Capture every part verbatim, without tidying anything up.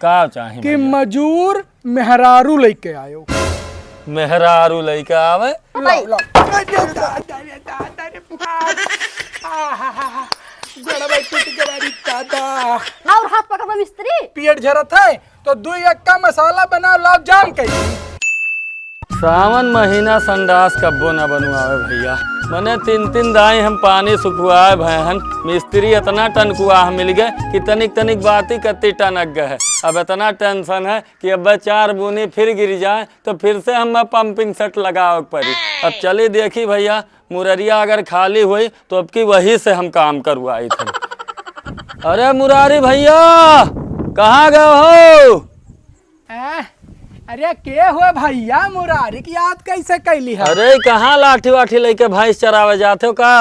का चाही कि भैया? मजूर मेहरारू लइके आयो। मेहरारू लइके आवे? भाई। लो, लो। अरे दादा रे दादा रे। आहाहा। गोड़वा टूट गवा रे दादा। और हाथ पकड़ मिस्त्री। पेट झरत है तो दुई एक्का मसाला बना लाओ, जाम कइली। सावन महीना संडास कब्बो न बनवावे भैया। मने तीन तीन दाई हम पानी सुखवाए भए हन, मिस्त्री इतना टनकुआह मिल गए कि तनिक तनिक बाती कत्ती टनक गए है। अब इतना tension है कि अब चार बूनी फिर गिर जाए तो फिर से हमें pumping set लगावे के पड़ी। अब चली देखी भैया, मुररिया अगर खाली हुई तो अब की वही से हम काम करवाई थे। अरे मुरारी भैया, कहाँ गए हो? हैं? अरे के हुए भैया, मुरारी की याद कैसे कैली है? अरे कहाँ लाठी वाठी लेके भैंस चरावे जाते हो का?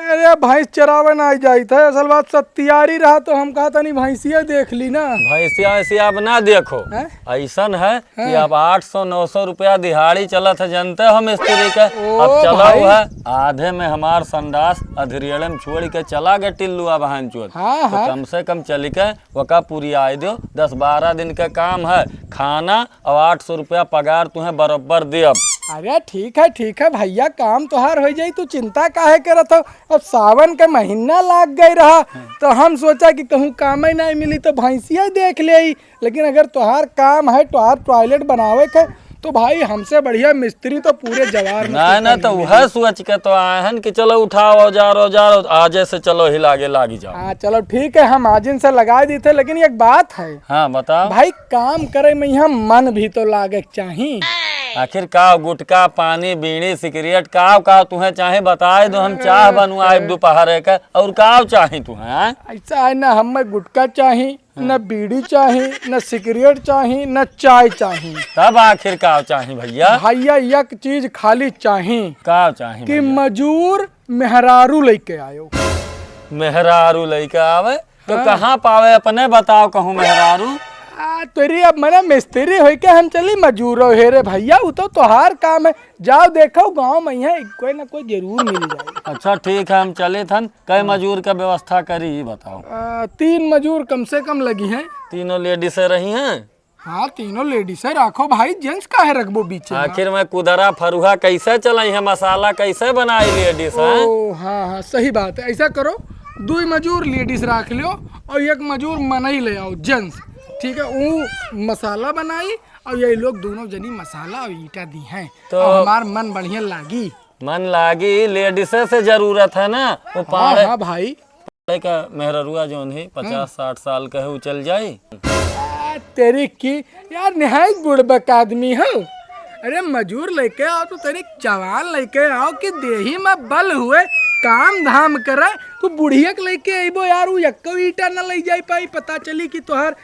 अरे भैंस चरावे ना जाइत है, असल बात सत्यारी रहा तो हम कहा तनी भैंसिया देख ली ना। भैंसिया वैसिया अब ना देखो, हैं? ऐसन है कि हाँ। अब आठ सौ नौ सौ रुपया दिहाड़ी चलत है, जनते हो मिस्त्री के। ओ अब चलो भाई। है, आधे में हमार संडास अधरियड़े में छोड़ के चला गए टिल्लुआ बहन चोद। हाँ, तो हाँ। कम से कम चल के वका पुरियाए दो, दस बारह दिन का काम है, खाना और आठ सौ रुपया पगार तुम्हें बरोबर देब। अरे ठीक है, ठीक है भैया, काम तोहार हो जाई, तू चिंता काहे करत हो? अब सावन का महीना लाग गई रहा, हाँ। तो हम सोचा कि कहूँ काम ही नहीं मिली तो भैंसिया देख ले। लेकिन अगर तोहार काम है, तोहार toilet बनावे के, तो भाई हमसे बढ़िया मिस्त्री तो पूरे जवार में ना, कोई ना, नहीं तो मिली। वह सोच के तो आए हन कि चलो उठाओ औजार, औजार, आजे से चलो हिलागे लागी जाओ। हाँ, चलो ठीक है, हम आजिन से लगा दी थे, लेकिन एक बात है। हाँ, बताओ। भाई काम करे में यहाँ मन भी तो लागे के चाही। आखिर का गुटखा, पानी, बीड़ी, सिगरेट, का, का तुम्हें चाहे बताए दो, हम चाह बनवाए दोपहर के, और का चाही तुम्हें, हाँ? ऐसा है ना, हमें गुटखा चाही, हाँ। न बीड़ी चाही, न सिगरेट चाही, न चाय चाही। तब आखिर का चाही भैया? भैया, एक चीज खाली चाही। का चाही कि भैया? मजूर मेहरारू लइके आयो। मेहरारू लइके आवे? तो हाँ। कहाँ पावे, अपने बताओ कहूँ मेहरारू। आ, तेरी अब मने मिस्त्री होई के हम चली मजूरो हेरे भैया, उ तो तोहार काम है। जाओ देखो गाँव में यहाँ कोई ना कोई जरूर मिल जाए। अच्छा ठीक है, हम चले थन। कै हाँ। मजूर का व्यवस्था करी, ई बताओ। आ, तीन मजूर कम से कम लगी हैं। तीनों ladies रही हैं? हाँ, तीनों ladies है, राखो भाई, gents काहे रखबो बीच में? आखिर में कुदरा फरुहा कैसे चलाई है, मसाला कैसे बनाई ladies हैं? ओ, हाँ, हाँ, सही बात है। ऐसा करो, दुई मजूर ladies राख लियो और एक मजूर मनई ले आओ, gents, ठीक है? ऊ मसाला बनाई और यही लोग दोनों जनी मसाला और ईटा दी हैं, तो और हमार मन बढ़िया लागी। मन लागी, ladies से जरूरत है ना, वो हाँ, पाड़े हाँ भाई। का मेहररुआ जौन है, हम्म। पचास साठ साल का है, उ चल जाई? आ, तेरी की, यार, निहायत बुड़बक आदमी हो। अरे, मजूर लेके आओ तो तेरी जवान लेके आओ कि देही में बल हुए, काम धाम करे। तू बुढ़िया के लेके अइबो यार, उ एक्को ईटा न ले जाई पाई, पता चली कि तोहार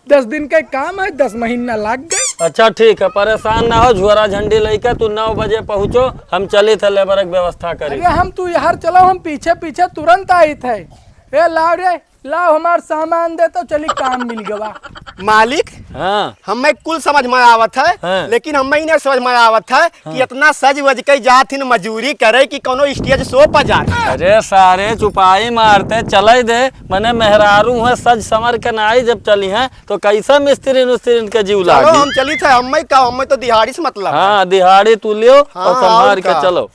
दस दिन के काम है, दस महीना लाग गए। अच्छा ठीक है, परेशान ना हो, झोरा झंडी लेके तू नौ बजे पहुँचो, हम चली थे labour के व्यवस्था करी। अरे हम तू यार चलो, हम पीछे पीछे तुरंत आई थे। ए लाओ रे, लाओ हमार सामान दे तो चली, काम मिल गवा। मालिक, हाँ। हमें कुल समझ में आवत है, हाँ। लेकिन हमें ही नहीं समझ में आवत है कि हाँ। इतना सज वज के जात हिन मजूरी करे कि कोनो stage show पर जात। अरे सारे चुपाई मारते चले दे, मने मेहरारू है सज संवर के नाई जब चली हैं तो कैसे मिस्त्रीन उस्त्रीन के जीव चलो, लागी? हम चली थे, हमें का, हमें तो दिहाड़ी से मतलब है। हाँ, दिहाड़ी तू लियो हाँ, और संभाल और के का? चलो।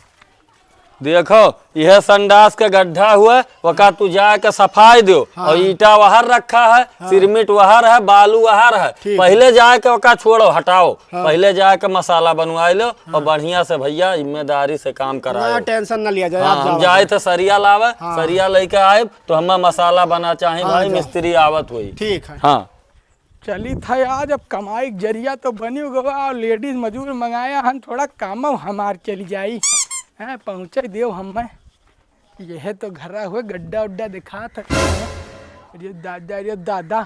देखो, यह संडास के गड्ढा हुआ, वका तू जाके सफाई दो। हाँ। और ईटा वहर रखा है, हाँ। सिरमिट वहर है, बालू वहर है। ठीक है। पहले जाके वका छोड़ो, हटाओ। हाँ। पहले जाके मसाला बनवाई लो और हाँ। बढ़िया से भैया जिम्मेदारी से काम कराओ। ना tension ना लिया जाए, हाँ, आप हम जाओ। जाए थे सरिया लावे, हाँ। सरिया लेके आए तो हमें मसाला बना चाहे हाँ, भाई, जाओ। मिस्त्री आवत हुई। ठीक है। हाँ। चली था आज, अब कमाई के जरिया तो बनी गवा और ladies मजूर मंगाया हन, थोड़ा काम हमार चली जाई। हैं, पहुँचे देव हमें। यह तो घरा हुए गड्ढा उड्ढा दिखात है। अरे दादा, अरे दादा,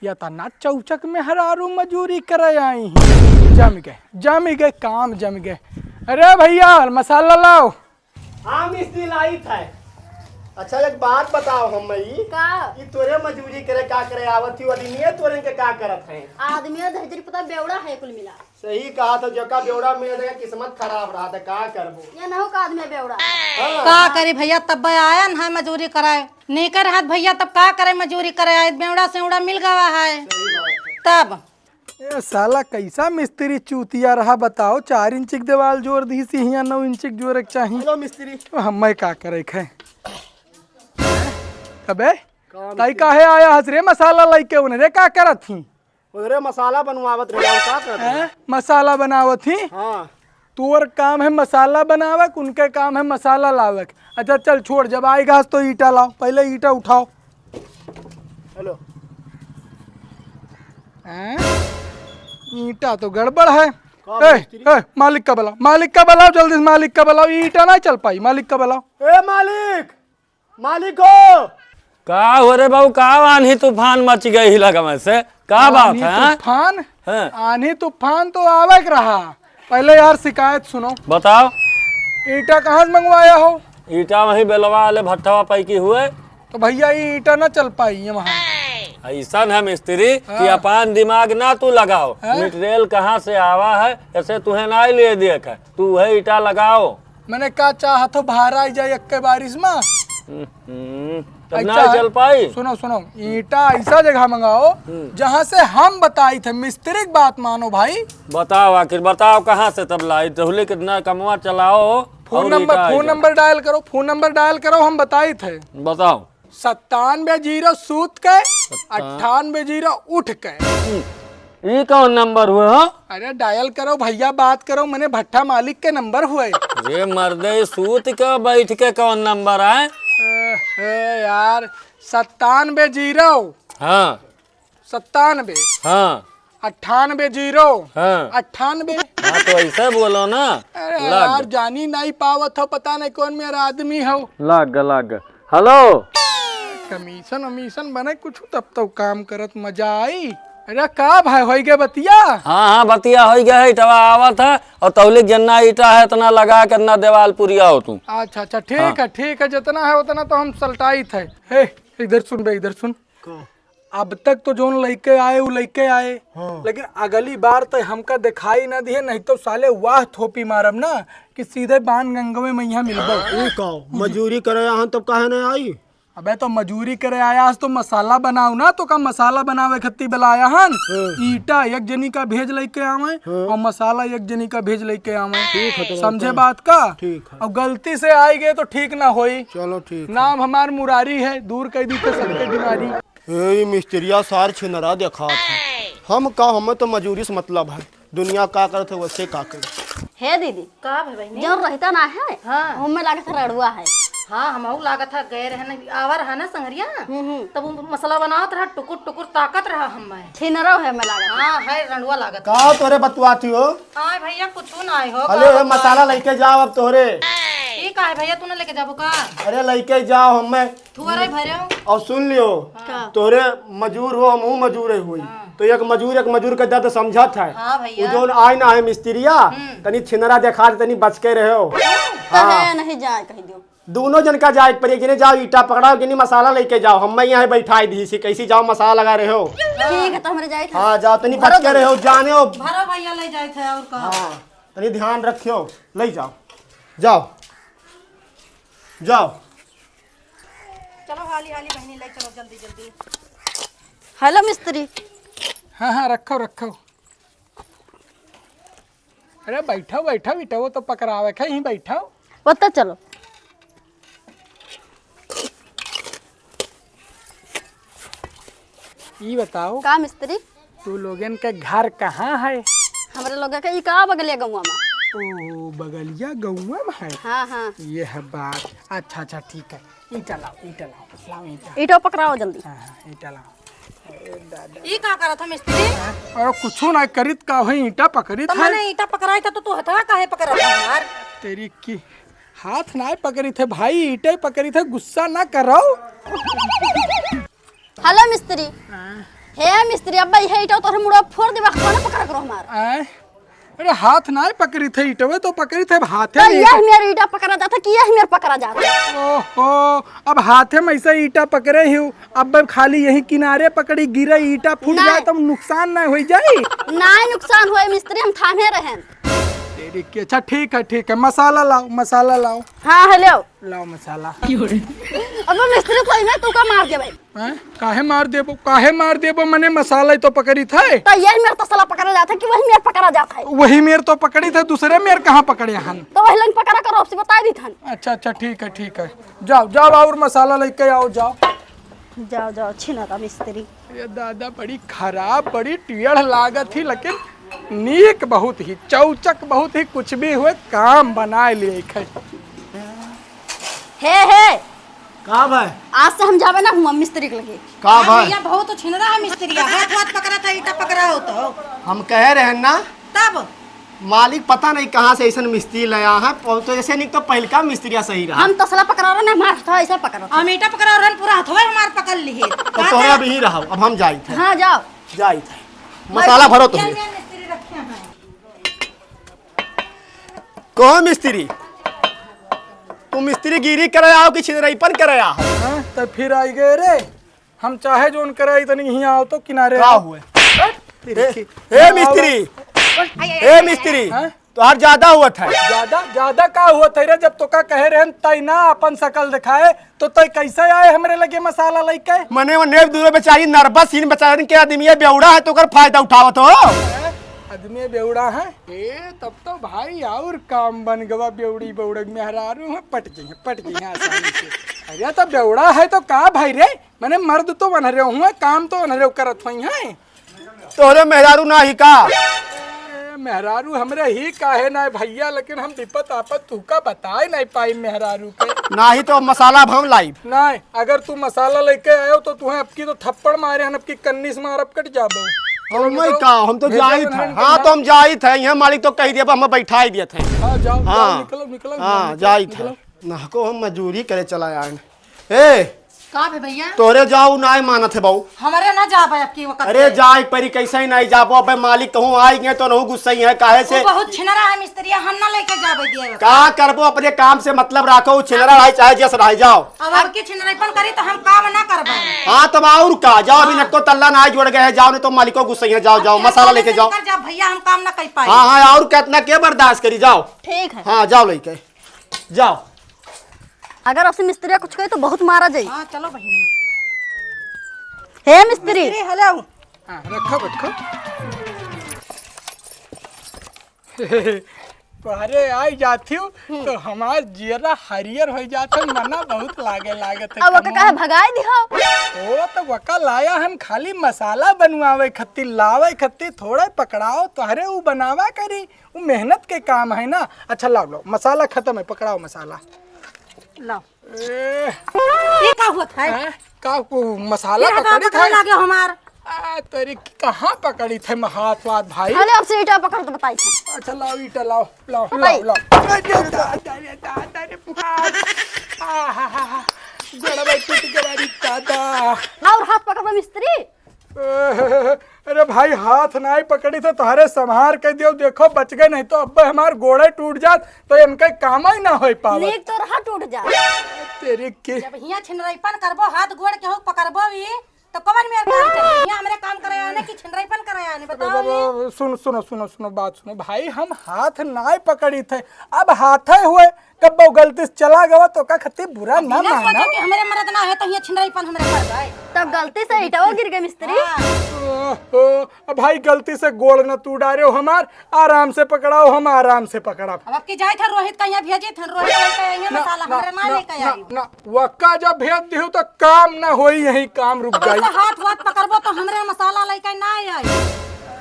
या तो ना चौचक मेहरारू मजूरी करे आई हैं। जम गए, जम गए, काम जम गए। अरे भैया, मसाला लाओ। हाँ मिस्त्री, लाइत है। अच्छा, एक बात बताओ हम ई, का? ई तोरे मजूरी करे का करे आवत ही, आदमी तोरे के का करत है? आदमी धरती पता बेवड़ा है कुल मिला। सही कहा तो, जो का बेवड़ा मिले तो किस्मत खराब रहा था, का करबो? ये नहो का आदमी बेवड़ा। हाँ। का करी भैया, तब आयन है मजूरी कराए। नहीं कर हाथ भैया, तब का करे मजूरी करे आए, बेवड़ा सेवड़ा मिल गवा है। सही बात है। तब ए साला कैसा मिस्त्री चूतिया रहा बताओ, चार इंच के देवाल जोर दी सी, हियाँ नौ इंच के जोरे के चाही। हेलो मिस्त्री। तो हम्मे का करे खे? अबे, काम ताई की काहे आया हस रे मसाला लइके उन्हें रे, का करत ही? उधरे मसाला बनवावत रहे, और का करत हैं? रहे? मसाला बनावत ही? हाँ। तोर काम है मसाला बनावे, उनके काम है मसाला लावे। अच्छा चल छोड़, जब आएगा तो ईटा लाओ, पहले ईटा उठाओ। हेलो। हैं? ईटा तो गड़बड़ है। का ए, मिस्त्री? ए, मालिक का बुलाओ, मालिक का बुलाओ, जल्दी से मालिक का बुलाओ, ईटा ना चल पाई, मालिक का बुलाओ। ए मालिक, मालिक हो। का हो रे बाबू, का आन्ही तूफान मच गई ही लगमे से? का बात आन्ही है, हाँ? तूफान? हाँ। आन्ही तूफान तो आवे के रहा। पहले यार शिकायत सुनो। बताओ। ईटा कहाँ से मंगवाया हो? ईटा वही बेलवा वाले भट्ठवा पैकी हुए। तो भैया, ये ईटा ना चल पाई है वहाँ। ऐसन है मिस्त्री कि हाँ। अपन दिमाग ना तू लगाओ। हाँ? मटेरियल कहाँ से आवा है, ऐसे तुहे ना ले दिए के। तू वह ईटा लगाओ। मैंने का चाहत हो, बाहर आई जाए एक के बारिश में। हम्म, तब ना अच्छा है। चल पाई। सुनो, सुनो, ईटा ऐसा जगह मंगाओ, हम्म। जहाँ से हम बताई थे, मिस्त्री की बात मानो भाई। बताओ आखिर, बताओ कहाँ से तब लाई, तहुले कितना कमवा चलाओ। फोन और नंबर, ईटा आई फोन जाए। नंबर डायल करो, फोन नंबर डायल करो, हम बताई थे। बताओ। सत्तानवे जीरो सूत के, सत्ता- अट्ठानवे जीरो उठ के। हम्म। ई कौन नंबर हुए हो? अरे डायल करो भैया, बात करो, मने भट्ठा मालिक के नंबर हुए। रे मर्दे, सूत के बैठ के कौन नंबर आए? ए, ए यार, सत्तानवे जीरो। हाँ। सत्तानवे। हाँ। अट्ठानवे जीरो। हाँ। अट्ठानवे। हाँ, तो ऐसे बोलो ना। अरे लाग। यार, जानी नहीं पावत हो, पता नहीं कौन मेरा आदमी हो। लाग, लाग। हेलो। कमीशन वमीशन बने कुछ, तब तो काम करत मजा आई। अरे का भाई, होई गए बतिया? हाँ, हाँ, बतिया होई गए है, इटवा आवत है, और तौलिक जन्ना ईटा है, इतना लगा के इतना देवाल पुरिया हो तू। अच्छा, अच्छा, ठीक हाँ। है, ठीक है, जितना है उतना तो हम सलटाई थे। हे, इधर सुन बे, इधर सुन। का? अब तक तो जोन लइके आए, उ लइके आए, हाँ। लेकिन अगली बार तो हमका दिखाई ना दिए, नहीं तो साले वाह थोपी मारब ना कि सीधे बान गंगवे में यहाँ मिलबो। ई का? मजूरी करे आहन तब काहे ना आई? अबे तो मजूरी करे आया हस तो मसाला बनाओ ना, तो का मसाला बनावे खत्ती बुलाया हन? हाँ। ईटा एक जनी का भेज लइके आवे हाँ। और मसाला एक जनी का भेज लइके आवे। ठीक है, तो समझे बात का? ठीक है। और गलती से आई गए तो ठीक ना होई। चलो ठीक है। नाम हमार मुरारी है, दूर कर दी थे सबके बीमारी। ए, ई मिस्त्रिया सार छिनरा देखात है। हम का, हमें तो मजूरी से मतलब है। दुनिया का करत है, वैसे का करे। हे दीदी, का भे बहिनी? जौन रहता ना है, हाँ। हमें लागत है रड़ुआ है। हाँ, हमहू लागत है, गए रहे ना, आवा रहा ना संगरिया, हम्म, हम्म। तब वो मसला बनावत रहा, टुकुर टुकुर ताकत रहा हमें। छिनरो है हमें लागत है। हाँ, है रड़ुआ लागत है। का तोरे बतुआती हो? आए भैया, कुछ ना आए हो, अरे, का ये बतुआ? मसाला लेके जाओ अब तोरे। ठीक है भैया, तू ना लेके जाबो का? अरे, लेके जाओ हमें। थुअरे भरे हो। और सुन लियो, हाँ। तोरे मजूर हो, हमहू मजूर है हुई। हाँ। तो एक मजूर, एक मजूर के दर्द समझत है। हाँ भैया। उ जौन आए ना है मिस्त्रिया, हम्म। तनी छिनरा देखा दे, तनी बच के रहो। तो हाँ। है, नहीं जाए, कह दियो। दोनों जन का जाए के पड़ी, एक जने जाओ ईटा पकड़ाओ, एक जने मसाला लेके जाओ, हम मैं यहाँ बैठाई दी सी, कैसी जाओ मसाला लगा रहे हो। ठीक है, तो हमरे जाए थे। हाँ, जाओ, तनी भरो बच के दो। रहो, जाने हो। भरो भैया, ले जाए थे, और का? हाँ, तनी ध्यान रखियो, ले जाओ, जाओ, जाओ। चलो हाली हाली बहिनी, ले चलो जल्दी जल्दी। हेलो मिस्त्री। हाँ, हाँ, रखो, रखो। अरे बैठो, बैठो, ईटवो तो पकड़ावे के, यहीं बैठो। ओत्ता चलो। ई बताओ, का मिस्त्री? तू लोगन के घर कहाँ है? हमरे लोग के ई का बगलिया गौवा में। ओ, बगलिया गौवा में है? हाँ, हाँ। ये है बात। अच्छा, अच्छा, ठीक है। ईटा लाओ, ईटा लाओ, लाओ ईटा। ईटा पकड़ाओ जल्दी। हाँ, हाँ, ईटा लाओ। अरे दादा। ई का करत है मिस्त्री? हाँ, अरे कुछो ना करित का है, ईटा पकड़ित तो है। मैंने ईटा पकड़ाई था तो तू हथवा काहे पकड़त है हमार? तेरी की हाथ ना पकड़ित है भाई, ईटे पकड़ित है, गुस्सा ना करो। हेलो मिस्त्री। हाँ। हे मिस्त्री, अब्बा इहे ईटा तोहरे मुड़वा फोड़ देबा, कौन पकड़ करो हमार? आय? अरे हाथ नाय पकड़ी थे ईटवे तो पकड़ी थे, अब हाथे तो में यह ईटा। मेर ईटा पकड़ा जाता कि यह मेर पकड़ा जाता? ओहो, अब हाथे में ऐसे ईटा पकड़े ही हूँ, अब खाली यही किनारे पकड़ी, गिरे ईटा फूट नहीं। जाए तो नुकसान ना हो जाए। ना नुकसान होए मिस्त्री, हम थामे रहें। तेरी की, अच्छा, ठीक है, ठीक है, मसाला लाओ, मसाला लाओ। हाँ, हेलो। लाओ मसाला। अब मिस्त्री कोई ना, तू का मार देबे? हैं? काहे मार देबो? काहे मार देबो? मने मसाला ही तो पकड़ी थे। तो यही मेर तसला पकड़ा जात है कि वही मेर पकड़ा जात है? वही मेर तो पकड़ी थे, दूसरे मेर कहाँ पकड़े हन? तो वही लाइन पकड़ा करो, आपसे बता दी थन। अच्छा, अच्छा, ठीक है, ठीक है। जाओ, जाओ, और मसाला लेके आओ, जाओ। जाओ, जाओ, छिनरा मिस्त्री। ये दादा, बड़ी खराब, बड़ी टेढ़ लागत ही, लेकिन नीक बहुत ही, चौचक बहुत ही, कुछ भी हुए, काम बनाए लिए खे। हे, हे। का भाई? आज से हम जाबे ना हुआ मिस्त्री के लगे। का हाँ भाई? भैया, बहुत छिनरा है मिस्त्री, हाथ वाथ पकड़ा था, ईटा पकड़ा हो तो। हम कहे रहे ना। तब? मालिक पता नहीं कहाँ से ऐसन मिस्त्री लाया है, तो ऐसे नहीं तो पहलका मिस्त्रिया सही रहा। हम तसला पकड़ा रहे ना, हमार हथवा ऐसे पकड़ा था। हम ईटा पकड़ा रहे, पूरा हथवा हमार पकड़ लिए। तो तोहरा भी ही रहा, अब हम जाइत है। हाँ, जाओ। जाइत है। मसाला भरो तो। मिस्त्री रखे हैं। कहो मिस्त्री, तू मिस्त्रीगिरी करे आओ कि छिनरईपन करे आओ? हाँ, तो फिर आई गए रे। हम चाहे जोन करे आई तनी हियाँ आओ तो किनारे का आओ। हुए? हट, तेरी ए, की- ए आओ। मिस्त्री, ए मिस्त्री, हाँ? तोहार ज्यादा हुआ था। ज्यादा, ज्यादा का हुआ था रे? जब तोका कहे रहन तई ना अपन शकल दिखाए, तो तय कैसे आए हमरे लगे मसाला लेके? मने वो नेक दूर बेचारी नर्वस सीन बेचारन के आदमी है, बेवड़ा है तो ओकर फायदा उठावत हो। हैं? आदमी बेवड़ा है? ए, तब तो भाई और काम बन गवा, बेवड़ी बेवड़क मेहरारू है, पट जइहे, पट जइहे आसानी से। अरे तो बेवड़ा है तो का भाई रे? मने मर्द तो वनहरे हुए, काम तो वनहरे करत हुई हैं। तोहरे मेहरारू ना ही का? ए, मेहरारू हमरे ही काहे ना है भैया, लेकिन हम विपत आपत तुहका बताए नहीं पाई मेहरारू के। ना ही तो मसाला अब हम लाइब। नहीं, अगर तू मसाला लेके आयो तो तुहें अबकी तो थप्पड़ मारे हन, अबकी कन्नी से मारब कट जाबो। हम नहीं का, हम तो जाइत है। हाँ, तो हम जाइत है, यहाँ मालिक तो कह दिया, हम बैठा ही दिया था। हाँ, जाओ, जाओ, हाँ। निकलो, निकलो, हाँ, निकलो, जाइत है। निकलो। ना को हम मजूरी करे चला आए। ए, का बे भैया? तोरे जाऊ नाय मानत है बाऊ। हमरे ना जाबे अब की वक्त अरे पे। जाए परी कैसे ही नहीं जाबो, अबे मालिक कहूँ आई गए तो नहु गुस्सा ही है, काहे से? वो बहुत छिनरा है मिस्त्रिया, हम ना लेके जाबे दिए वक्त। का करबो, अपने काम से मतलब राखो, उ छिनरा रहे चाहे जस रहे, जाओ। अब, अब की छिनराईपन करी तो हम काम ना करबे। हाँ, तब और का, जाओ अभी हाँ। नक्को तल्ला ना जोड़ गए है, जाओ नहीं तो मालिको गुस्सा ही है, जाओ, अब जाओ, क्या मसाला बोले लेके से जाओ। निकल जा भैया, हम काम ना कर पाए। हाँ, हाँ, और कितना के बर्दाश्त करी, जाओ। ठीक है। हाँ, जाओ लेके। जाओ। अगर आपसे मिस्त्री कुछ कहे तो बहुत मारा जाई। हाँ, चलो बहिनी। हे मिस्त्री। मिस्त्री, हेलो। हाँ, रखो, रखो। तोहरे आई जाती हूँ, हम्म। तो हमार जियरा हरियर हो जात है, मना बहुत लागे लागत है अब ओके कमो। काहे भगाए दिहो? ओ, तो वका लाया हन खाली मसाला बनवावे खत्ती, लावे खत्ती, थोड़ा पकड़ाओ, तोहरे उ बनावा करी। उ मेहनत के काम है ना। अच्छा, लाओ, लाओ, मसाला खत्म है, पकड़ाओ मसाला। लाओ। ए। ये का होत है? हैं? का को मसाला फिर हथवा पकड़ी पकड़े था? लागे हमार। आ, तेरी कहाँ पकड़ी थे हाथ वाथ भाई? अरे, अब से ईटा पकड़ तो बताई थी। अच्छा, लाओ ईटा, लाओ, लाओ, बताई। लाओ, लाओ। अरे, दादा रे, दादा रे, आ, हा, हा, हा। गोड़ा भाई टूट गवा रे दादा। और हाथ पकड़ मिस्त्री। अरे भाई, हाथ नाई पकड़ी थे, तोहरे संभार के दियो, देखो बच गए, नहीं तो अब हमार गोड़े टूट जात, तो इनके काम ही ना हो पावत। नीक तो रहा टूट जा। तेरी की जब हियां छिनरईपन करबो, हाथ गोड़ के हो पकड़बो भी, तो कवन मेर काम चली? हियां हमरे काम करे आने कि छिनरईपन करे आने, बताओ ये। सुन, सुनो, सुनो, सुनो, बात सुनो भाई, हम हाथ नाई पकड़ी थे, अब हाथे हुए कब्बो गलती से चला गवा तो का खत्ती बुरा अब ना बिना माना। सोचे कि हमरे मरद ना है तो ये छिनराईपन हमरे पर भाई। तब गलती से ईटवा गिर गए मिस्त्री। हाँ। ओहो, अब भाई गलती से गोड़ न तू डारे हो हमार, आराम से पकड़ाओ, हम आराम से पकड़ाब। अब आपके जाए था रोहित का यहाँ भेजे थे, रोहित लेके आइए ना, मसाला, ना, हमरे ना ना, लेके ना, आई। ना, वक्का जब भेज दिहु तो काम ना होई, यही काम रुक अब जाई। ऐसा हाथ वाथ पकड़बो तो हमरे मसाला लेके ना आई।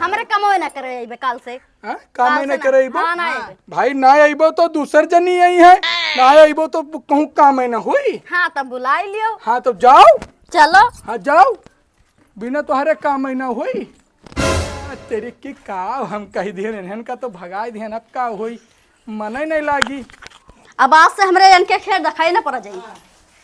हमरे कमवे ना करे अइबे काल से। हाँ? काम काल में से ना ना। करेबो? हाँ, ना अइबे। भाई, ना अइबो तो दूसर जनी आई है, ना अइबो तो कहूँ काम में ना होई। हाँ, तब बुलाई लियो। हाँ, तो जाओ। चलो। हाँ, जाओ, बिना तोहरे काम में ना होई। आ, तेरी की का हम कही दिहन, इन्हन का तो भगाई दिहन, अब का होई, मने नहीं लागी। अब आज से हमरे इनके खेत दिखाई ना पड़ा जाई।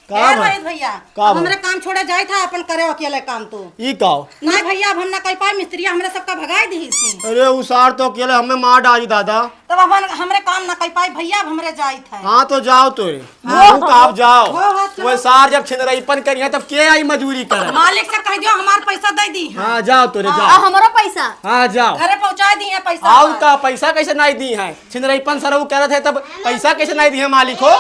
का ए भाई? रोहित भैया, का अब भाई? हमरे काम छोड़े जाई था, अपन करे अकेले काम तू। ई का हो? नहीं भैया, अब हम ना कह पाए, मिस्त्रिया हमरे सबका भगाई दी थी। अरे उ सार तो अकेले हमें मार डाली दादा। तब अपन हमरे काम ना कह पाए भैया, अब हमरे जाई था। हाँ तो जाओ तो रे। हाँ। वो का आप जाओ। वो, वो चलो। वो सार जब छिनरईपन करिए तब के आई मजूरी करे? मालिक से कह दियो हमार पैसा दे दी। हाँ जाओ तो रे हाँ। जाओ। आ, हमरो पैसा। हाँ जाओ। घरे पहुँचा दिए पैसा और हमार। का, पैसा कैसे नाहीं दी हैं? छिनरईपन सरऊ करत है तब पैसा कैसे नाहीं दी हैं मालिक हो?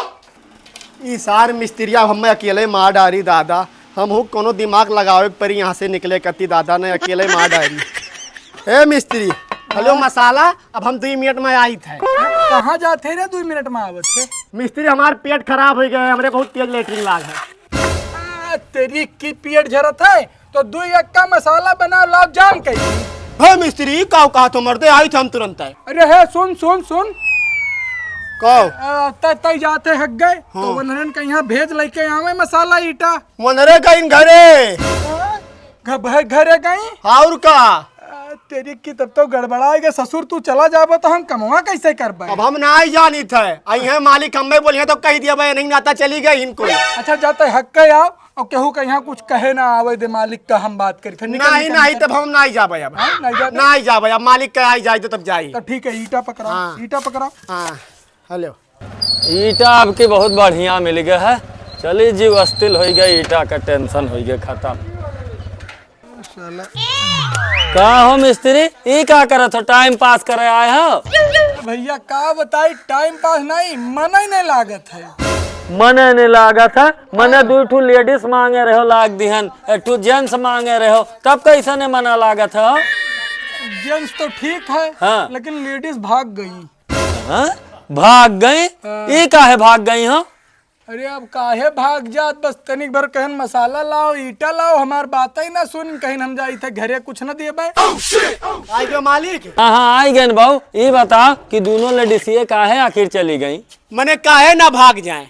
ई सार मिस्त्रिया हमें अकेले मार डारी दादा, हम हूँ कोनो दिमाग लगावे के परी यहाँ से निकले कती दादा ने अकेले मार डारी। ए मिस्त्री, हेलो हाँ? मसाला, अब हम दुई मिनट में आइत है। कहाँ जात है रे, दुई मिनट में आवत है? मिस्त्री, हमार पेट खराब हो गया है, हमरे बहुत तेज लेटरिन लाग है। आ, तेरी की पेट झरत है, तो दुई अक्का मसाला बना लाओ, जाम कहीं। हे मिस्त्री, काव कहा तो मर्दे, आइत हम तुरंत है। अरे हे, सुन, सुन, सुन। काव? आ, तय, तय जाते हक गए, तो हाँ। वनरन के यहाँ भेज लेके आवे मसाला ईटा। वनरे का इन घरे। आ, घ-, भे-, घरे गई? और का? आ, तेरी की तब तो गड़बड़ाए गए ससुर, तू चला जाबो तो हम कमवा कैसे करबे? अब हम नाहीं जानित है, आई है मालिक हमें बोलिए तो कह दिया भाई नहीं नाता चली गई इनको। अच्छा जाते हक के आओ, और केहू के यहाँ कुछ कहे ना आवे दे मालिक का, हम बात करी फिर निकल, नाहीं, निकल, नाहीं, निकल। तब हम नाहीं जाबे अब। हाँ, नाहीं जाबे? नाहीं जाबे अब, मालिक का आई जाए तो तब जाई। तो ठीक है, ईटा पकड़ाओ, हाँ। ईटा पकड़ाओ। हाँ, हेलो। ईटा आपकी बहुत बढ़िया मिल गया है, चली जीव अस्थिर हो गए, ईटा का टेंशन हो गया खत्म। साला। का हो मिस्त्री, ई का करत हो? टाइम पास करे आए हो? भैया का बताई, टाइम पास नहीं, मन ही नहीं लागत है। मने नहीं लागत है? मने हाँ। दुई ठू लेडीज मांगे रहो, लाग दिहन, एक ठू जेंट्स मांगे रहो, तब कैसे ने मना लागत है? जेंट्स तो ठीक है, हाँ। लेकिन लेडीज भाग गई। हाँ? भाग गई? हाँ। ई काहे भाग गई हो? अरे अब काहे भाग जात, बस तनिक भर कहन मसाला लाओ, ईटा लाओ, हमार बात ही ना सुन, कहीं हम जाई थे घरे कुछ न दिए बे। आई गयो मालिक। हाँ, हाँ, आई गए बाबू। ई बताओ कि दोनों लेडीज ये काहे आखिर चली गई? मने काहे ना भाग जाए?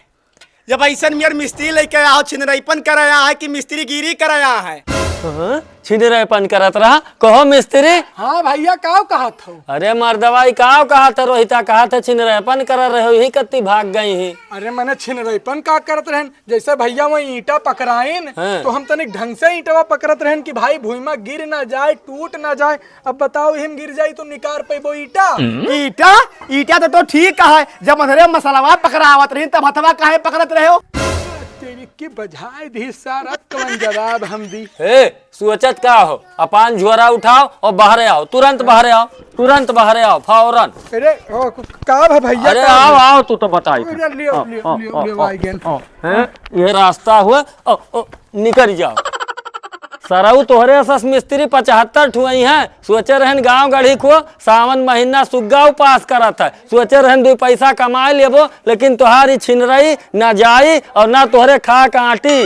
जब ऐसन मेर मिस्त्री लेके आओ, छिनरईपन कराया है कि मिस्त्रीगिरी कराया है? हाँ, छिनरईपन करत रहा। कहो मिस्त्री। हाँ भैया, काव कहत हो? अरे मर्दवा, ई काव कहत है, रोहिता कहत है, छिनरईपन कर रहे हो, यही कत्ती भाग गई ही। अरे मने छिनरईपन का करत रहन? जैसे भैया वो ईटा पकड़ाइन, हाँ। तो हम तनिक ढंग से ईटवा पकड़त रहन कि भाई भुइमा गिर ना जाए, टूट ना जाए। अब बताओ, हम गिर जाई तो निकार पैबो ईटा? ईटा? ईटा तो, तो ठीक है, जब अंधरे मसलवा पकड़ावत रही तब हथवा काहे पकड़त रहे हो? तेरी की बजाए दी सारा, कौन जवाब हम दी? हे, सोचत का हो? अपान झोरा उठाओ और बाहरे आओ, तुरंत बाहरे आओ, तुरंत बाहरे आओ, फौरन। अरे, ओ, का भा भैया, अरे का आओ, भा? आओ, तू तो बताई। अरे, लियो, आओ, लियो, आओ, लियो, आओ, लियो, आओ, आई गेन। आओ, हैं? ये रास्ता हुआ, ओ, ओ, निकल जाओ। सरऊ तोहरे सस मिस्त्री पचहत्तर ठुआई हैं, सोचे रहन गांव गढ़ी को सावन महीना सुग्गा उपास करत है, सोचे रहन दो पैसा कमाए लेबो, लेकिन तोहारी छिनरई ना जाई और ना तोहरे खा काटी।